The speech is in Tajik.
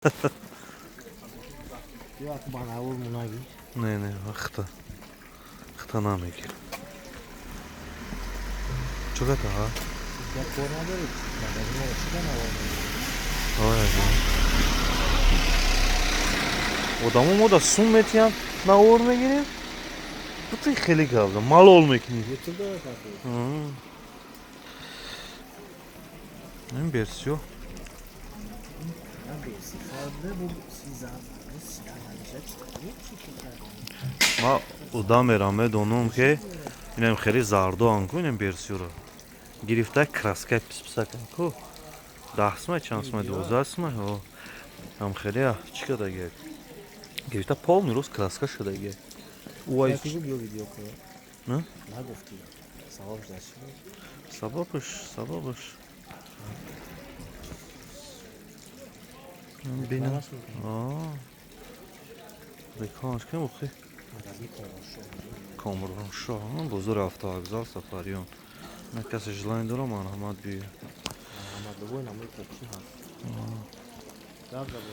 Ё ба навор мунагӣ. Не, не, хта. Хта намегир. Чӣ гата, ҳа? Я кор надорӣ. Магазин чӣ ба навор? Ой, одамо мо да сум метиҳанд, навор мегирем. Бутин хеле гап зан, малол мекунӣ. Ютуб дорад. Ин берсиё. Ма одамера медонам, ки инам хеле зардоан ку, инам берсиёро гирифта, краскаи писписакан ку, 10 сумай, чанд сумай, 12 сумай, ҳам хеле чӣ кадаги гирифта, полный рост краска шудаги. Уай. Сабабаш бинам, рекламаш кем охи. Комроншоҳ, бозори автовокзал, Сафариён. На касе желание дора, марҳамат, биё.